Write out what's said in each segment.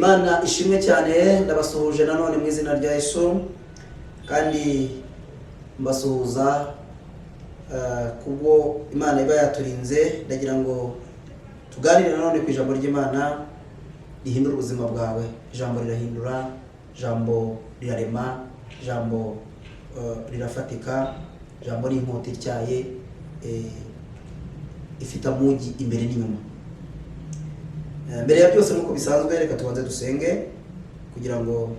Imana ishimwe cyane. Ndabasuhuje nanone mu izina rya Yesu, kandi mbasuhuza kubwo Imana iba yaturinze. Ndagira ngo tuganire nanone ku ijambo ry'Imana rihindura ubuzima bwawe. Ijambo rirahindura, ijambo rirarema, ijambo rirafatika. Ijambo ni inkota ityaye, ifite amugi imbere n'inyuma. Mbere ya byose, nk'uko bisanzwe, reka tubanze dusenge kugira ngo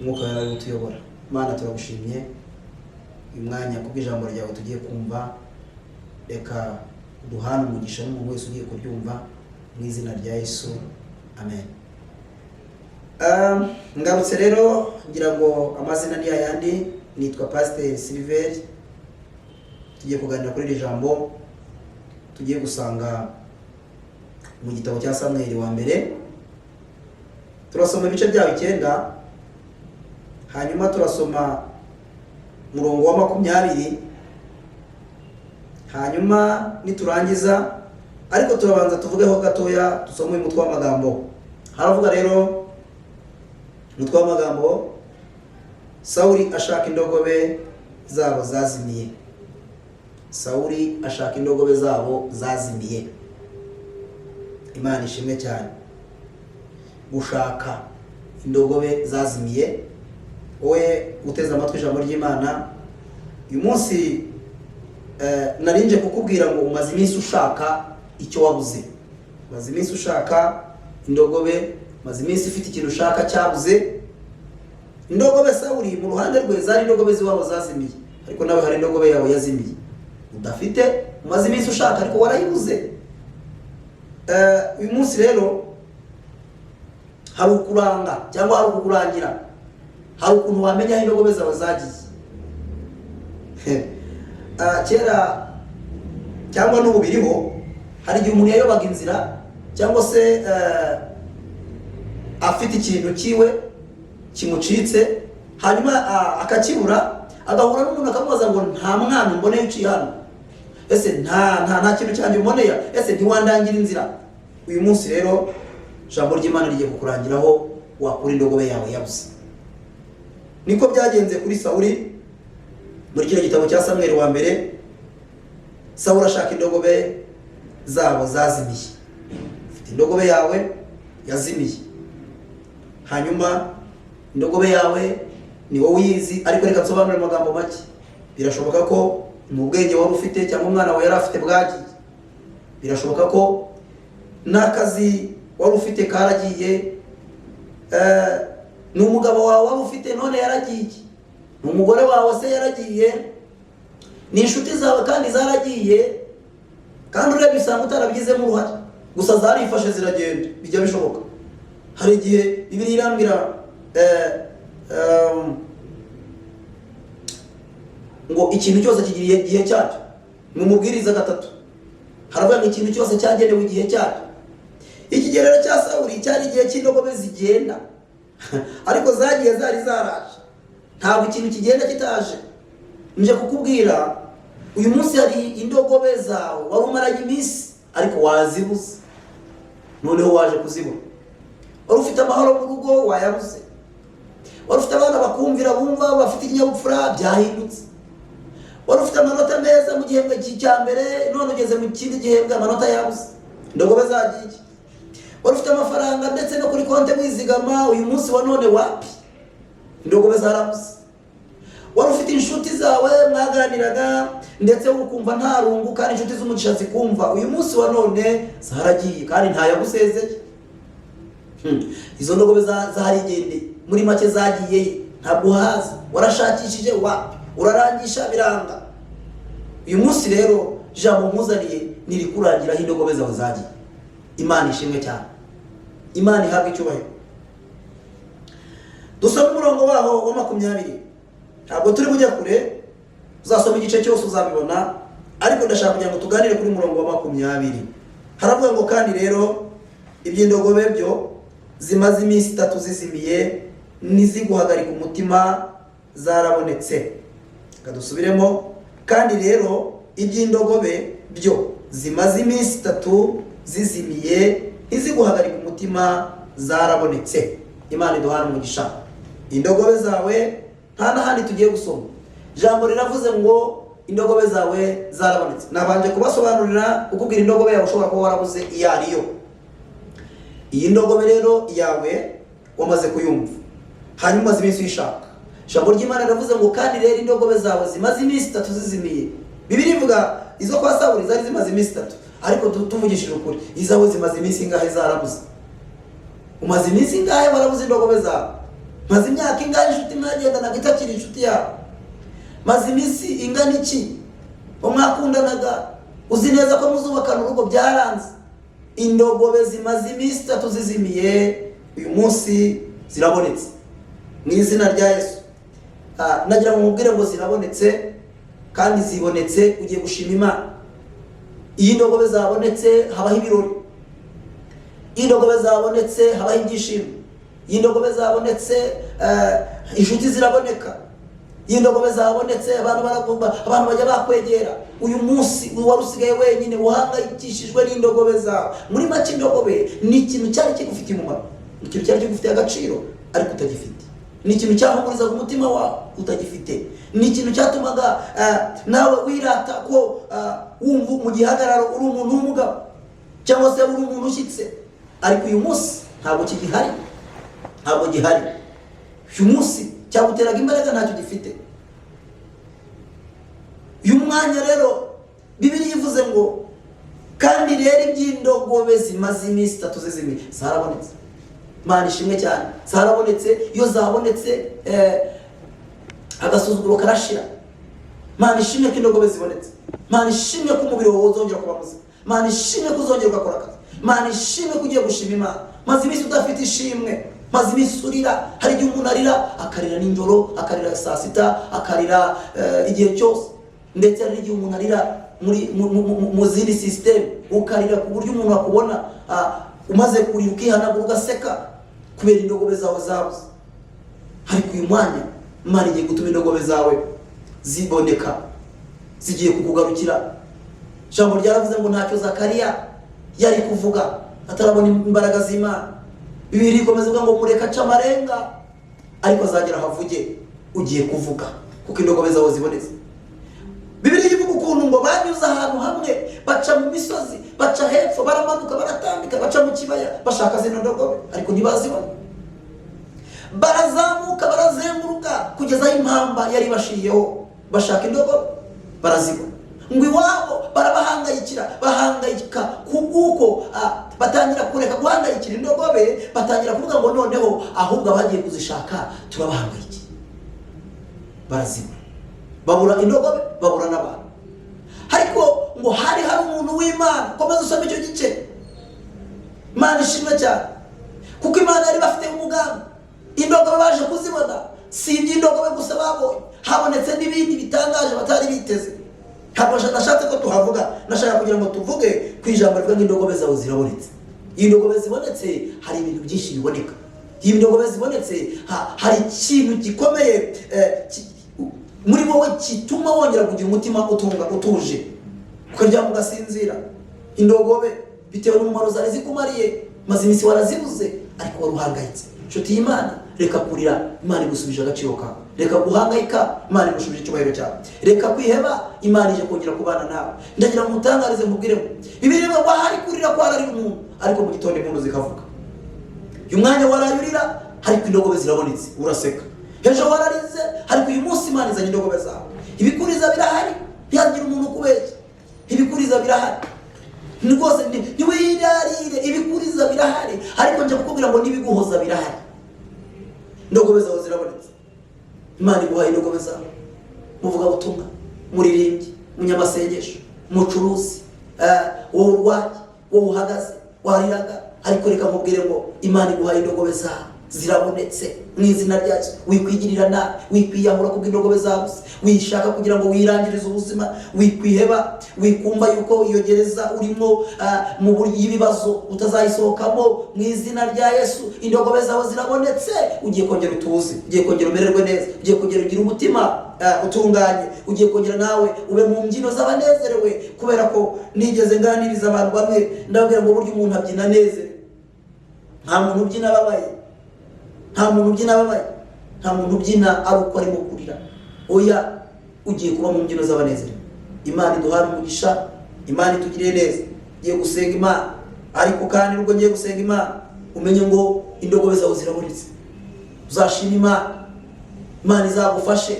Umwuka wawe ari utuyobora. Mana, turagushimye uyu mwanya kubw'ijambo ryawe tugiye kumva. Reka duhane umugisha n'umuntu wese ugiye kuryumva, mu izina rya Yesu, amen. Ngarutse rero, ngira ngo amazina ni yayandi, nitwa Pasiteri Silver. Tugiye kuganira kuri iri jambo tugiye gusanga mu gitabo cya Samweli wa mbere. Turasoma ibice byaho 9, hanyuma turasoma umurongo wa 20, hanyuma niturangiza, ariko turabanza tuvugeho gatoya, dusome uyu mutwe w'amagambo. Haravuga rero umutwe w'amagambo: "Sawuli ashaka indogobe zabo zazimiye." Sawuli ashaka indogobe zabo zazimiye. Imana ishimwe cyane. Gushaka indogobe zazimiye. Wowe uteze amatwi ijambo ry'Imana uyu munsi, narinje kukubwira ngo umaze iminsi ushaka icyo wabuze, umaze iminsi ushaka indogobe, umaze iminsi ufite ikintu ushaka cyabuze. Indogobe Sawuli mu ruhande rwe zari indogobe z'iwabo zazimiye, ariko nawe hari indogobe yawe yazimiye udafite, umaze iminsi ushaka ariko warayibuze. Uyu munsi rero hari ukuranga cyangwa hari ukukurangira, hari ukuntu wamenya aho indogobe zawe zagiye. Kera cyangwa n'ubu biriho, hari igihe umuntu yayobaga inzira cyangwa se afite ikintu kiwe kimucitse, hanyuma akakibura, agahura n'umuntu akamubaza ngo: "Nta mwana umboneye uciye hano? Ese nta kintu cyanjye umboneye? Ese ntiwandangira inzira?" Uyu munsi rero ijambo ry'Imana rigiye kukurangiraho wakura indogobe yawe yabuze. Niko byagenze kuri Sawuli muri kino gitabo cya Samweli wa mbere. Sawuli ashaka indogobe zabo zazimiye. Ufite indogobe yawe yazimiye, hanyuma indogobe yawe ni wowe uyizi, ariko reka nsobanure amagambo make. Birashoboka ko mu bwenge wari ufite cyangwa umwana wawe yari afite bwagiye. Birashoboka ko n'akazi wari ufite karagiye. Ni umugabo wawe wari ufite none yaragiye, ni umugore wawe se yaragiye, ni inshuti zawe kandi zaragiye, kandi urebye usanga utarabigizemo uruhare, gusa zarifashe ziragenda. Bijya bishoboka. Hari igihe Bibiliya irambwira ngo ikintu cyose kigira igihe cyacyo. Mu Mubwiriza 3 haravuga ngo ikintu cyose cyagenewe igihe cyacyo. Ikigerero cya Sawuli cyari igihe cy'indogobe zigenda, ariko zagiye zari zaraje. Ntabwo ikintu kigenda kitaje. Nje kukubwira uyu munsi, hari indogobe zawe wari umaranye iminsi ariko wazibuze, noneho waje kuzibona. Wari ufite amahoro mu rugo, wayabuze. Wari ufite abana bakumvira, bumva, bafite ikinyabupfura, byahindutse. Wari ufite amanota meza mu gihembwe cya mbere, none ugeze mu kindi gihembwe amanota yabuze, indogobe zagiye. Wari ufite amafaranga ndetse no kuri konti wizigama, uyu munsi wa none wapi, indogobe zarabuze. Wari ufite inshuti zawe mwaganiraga ndetse ukumva nta rungu, kandi inshuti z'umugisha zikumva, uyu munsi wa none zaragiye kandi ntayagusezeye. Izo ndogobe zarigendeye, muri make zagiye, ntabwo uhazi. Warashakishije wapi, urarangisha biranga. Uyu munsi rero ijambo nkuzaniye nirikurangiraho indogobe zawe zagiye. Imana ishimwe cyane, Imana ihabwe icyubahiro. Dusome umurongo waho wa 20. Ntabwo turi bujya kure, uzasoma igice cyose uzabibona, ariko ndashaka kugira ngo tuganire kuri murongo wa 20. Haravuga ngo: "Kandi rero iby'indogobe byo zimaze iminsi 3 zizimiye, ntiziguhagarika umutima, zarabonetse." Reka dusubiremo: "Kandi rero iby'indogobe byo zimaze iminsi 3 zizimiye, ntiziguhagarika umutima, Zarabonetse. Imana iduhana umugisha. Indogobe zawe, nta n'ahandi tugiye gusoma, ijambo riravuze ngo indogobe zawe zarabonetse. Nabanje kubasobanurira, kukubwira indogobe yawe ushobora kuba warabuze iyo ariyo. Iyi ndogobe rero yawe wamaze kuyumva, hanyuma umaze iminsi uyishaka. Ijambo ry'Imana riravuze ngo kandi rero indogobe zawe zimaze iminsi 3 zizimiye. Bibiliya ivuga izo kwa Sawuli zari zimaze iminsi 3, ariko tuvugishije ukuri, izawe zimaze iminsi ingahe zarabuze? Umaze iminsi ingahe warabuze indogobe zawe? Maze imyaka ingahe inshuti mwagendanaga itakiri inshuti yawe? Maze iminsi ingana iki mwakundanaga uzi neza ko muzubakana urugo byaranze? Indogobe zimaze iminsi 3 zizimiye, uyu munsi zirabonetse mu izina rya Yesu. Nagira ngo mubwire ngo zirabonetse, kandi zibonetse ugiye gushima Imana. Iyo indogobe zabonetse habaho ibirori, iyo indogobe zabonetse habaho ibyishimo, iyo indogobe zabonetse inshuti ziraboneka, iyo indogobe zabonetse abantu baragomba, abantu bajya bakwegera. Uyu munsi wari usigaye wenyine uhangayikishijwe n'indogobe zawe. Muri make, indogobe ni ikintu cyari kigufitiye umumaro, ni ikintu cyari kigufitiye agaciro ariko utagifite, ni ikintu cyahumurizaga umutima wawe utagifite, ni ikintu cyatumaga nawe wirata ko wumva mu gihagararo uri umuntu w'umugabo cyangwa se uri umuntu ushyitse, ariko uyu munsi ntabwo kigihari, ntabwo gihari. Uyu munsi cyaguteraga imbaraga ntacyo gifite. Uyu mwanya rero Bibiliya ivuze ngo kandi rero iby'indogobe zimaze iminsi 3 zizimiye zarabonetse. Imana ishimwe cyane, zarabonetse. Iyo zabonetse agasuzuguro karashira. Imana ishimwe ko indogobe zibonetse. Imana ishimwe ko umubiri wawe uzongera kuba muzima. Imana ishimwe ko uzongera ugakora akazi. Imana ishimwe ko ugiye gushima Imana. Maze iminsi udafite ishimwe, maze iminsi urira. Hari igihe umuntu arira, akarira nijoro, akarira saa sita, akarira igihe cyose. Ndetse hari n'igihe umuntu arira muri mu zindi sisiteme, ukarira ku buryo umuntu akubona umaze kurira ukihanagura ugaseka kubera indogobe zawe zabuze. Ariko uyu mwanya Imana igiye gutuma indogobe zawe ziboneka, zigiye kukugarukira. Ijambo ryaravuze ngo ntacyo Zakariya yari kuvuga atarabona imbaraga z'Imana. Bibiliya ikomeza ivuga ngo mureka ace amarenga, ariko azagera ahavuge. Ugiye kuvuga kuko indogobe zawe zibonetse. Bibiliya ivuga ukuntu ngo banyuze ahantu hamwe, baca mu misozi, baca hepfo, baramanuka, baratambika, baca mu kibaya bashaka zino ndogobe, ariko ntibazibona. Barazamuka, barazenguruka kugeza aho impamba yari ibashiriyeho, bashaka indogobe barazibona. Ngo iwabo barabahangayikira, bahangayika kubw'uko batangira kureka guhangayikira indogobe, batangira kuvuga ngo noneho ahubwo abagiye kuzishaka turabahangayikiye. Barazibura, babura indogobe, babura n'abantu. Ariko ngo hari umuntu w'Imana. Komeza usome icyo gice. Imana ishimwe cyane kuko Imana yari bafite umugambi. Indogobe baje kuzibona, si iby'indogobe gusa babonye, habonetse n'ibindi bitangaje batari biteze. Ntabwo nashatse ko tuhavuga, nashaka kugira ngo tuvuge ku ijambo rivuga ngo indogobe zawe zirabonetse. Iyo indogobe zibonetse hari ibintu byinshi biboneka. Iyo indogobe zibonetse hari ikintu gikomeye muri wowe gituma wongera kugira umutima utunga utuje, ukaryama ugasinzira. Indogobe, bitewe n'umumaro zari zikumariye, maze iminsi warazibuze ariko wari uhangayitse. Inshuti y'Imana, reka kurira, Imana igusubije agaciro kawe. Reka guhangayika, Imana igusubije icyubahiro cyawe. Reka kwiheba, Imana ije kongera kubana nawe. Ndagira ngo mutangarize, mubwire ngo Bibiliya ivuga ngo ahari kurira kwararira umuntu, ariko mu gitondo impundu zikavuga. Uyu mwanya warayurira, ariko indogobe zirabonetse, uraseka. Ejo wararize, ariko uyu munsi Imana izanye indogobe zawe. Ibikuriza birahari, ntihagire umuntu ukubeshya, ibikuriza birahari ni rwose. Ntiwirarire, ibikuriza birahari, ariko njya kukubwira ngo n'ibiguhoza birahari. Indogobe zawe zirabonetse. Imana iguhaye indogobe zawe. Muvugabutumwa, muririmbyi, munyamasengesho, mucuruzi, wowe urwaye, wowe uhagaze wariraga, ariko reka nkubwire ngo Imana iguhaye indogobe zawe, zirabonetse mu izina rya Yesu. Wikwigirira nabi, wikwiyahura kubw'indogobe zabuze, wishaka kugira ngo wirangirize ubuzima, wikwiheba, wikumva yuko iyo gereza urimo mu buryo y'ibibazo utazayisohokamo. Mu izina rya Yesu, indogobe zawe zirabonetse. Ugiye kongera utuze, ugiye kongera umererwe neza, ugiye kongera ugire umutima utunganye, ugiye kongera nawe ube mu mbyino z'abanezerewe. Kubera ko nigeze nganiriza abantu bamwe, ndababwira ngo burya umuntu abyina anezerewe. Nta muntu ubyina ababaye, nta muntu ubyina ababaye, nta muntu ubyina ari uko arimo kurira. Oya, ugiye kuba mu mbyino z'abanezerewe. Imana iduhane umugisha, Imana itugiriye neza. Ngiye gusenga Imana, ariko kandi nubwo ngiye gusenga Imana, umenye ngo indogobe zawe zirabonetse. Uzashima Imana, Imana izagufashe,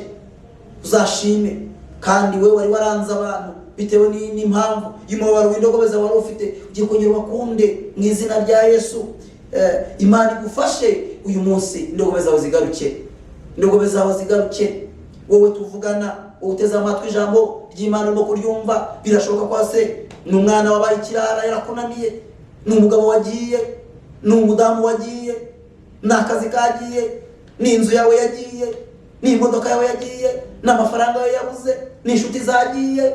uzashime. Kandi we wari waranze abantu bitewe n'impamvu y'umubabaro w'indogobe zawe wari ufite, ugiye kongera ubakunde mu izina rya Yesu. Imana igufashe uyu munsi, indogobe zawe zigaruke, indogobe zawe zigaruke. Wowe tuvugana, wowe uteze amatwi ijambo ry'Imana, urimo kuryumva, birashoboka ko se ni umwana wabaye ikirara yarakunaniye, ni umugabo wagiye, ni umudamu wagiye, ni akazi kagiye, ni inzu yawe yagiye, ni imodoka yawe yagiye, ni amafaranga yawe yabuze, ni inshuti zagiye,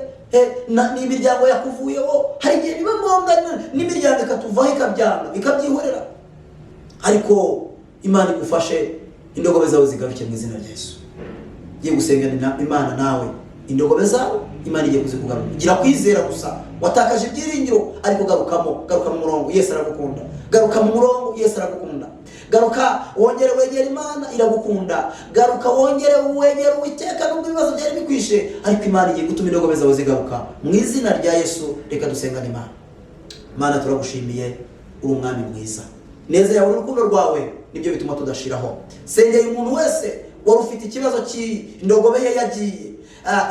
n'imiryango yakuvuyeho. Hari igihe biba ngombwa n'imiryango ikatuvaho, ikabyanga, ikabyihorera. Ariko Imana igufashe, indogobe zawe zigaruke mu izina rya Yesu. Ugiye gusenga Imana nawe, indogobe zawe Imana igiye kuzikugarura. Gira kwizera gusa. Watakaje ibyiringiro, ariko garukamo, garuka mu murongo, Yesu aragukunda. Garuka mu murongo, Yesu aragukunda. Garuka wongere wegere Imana, iragukunda. Garuka wongere wegere Uwiteka nubwo ibibazo byari bikwishe, ariko Imana igiye gutuma indogobe zawe zigaruka mu izina rya Yesu. Reka dusengane Imana. Mana, turagushimiye, uri umwami mwiza. Neza yawe n'urukundo rwawe nibyo bituma tudashiraho. Sengeye umuntu wese wari ufite ikibazo cy'indogobe ye yagiye.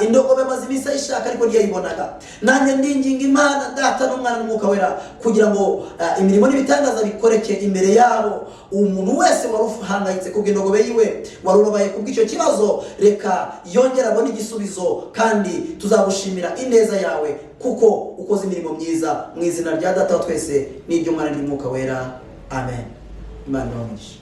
Indogobe amaze iminsi ayishaka ariko ntiyayibonaga. Nanjye ndinginga Imana Data n'Umwana n'Umwuka Wera kugira ngo imirimo n'ibitangaza bikoreke imbere yabo. Umuntu wese wari uhangayitse kubw'indogobe yiwe, wari ubabaye kubw'icyo kibazo, reka yongere abone igisubizo, kandi tuzagushimira ineza yawe kuko ukoze imirimo myiza. Mu izina rya Data wa twese n'iry'Umwana n'iry'Umwuka Wera, amen. Imana ibahe umugisha.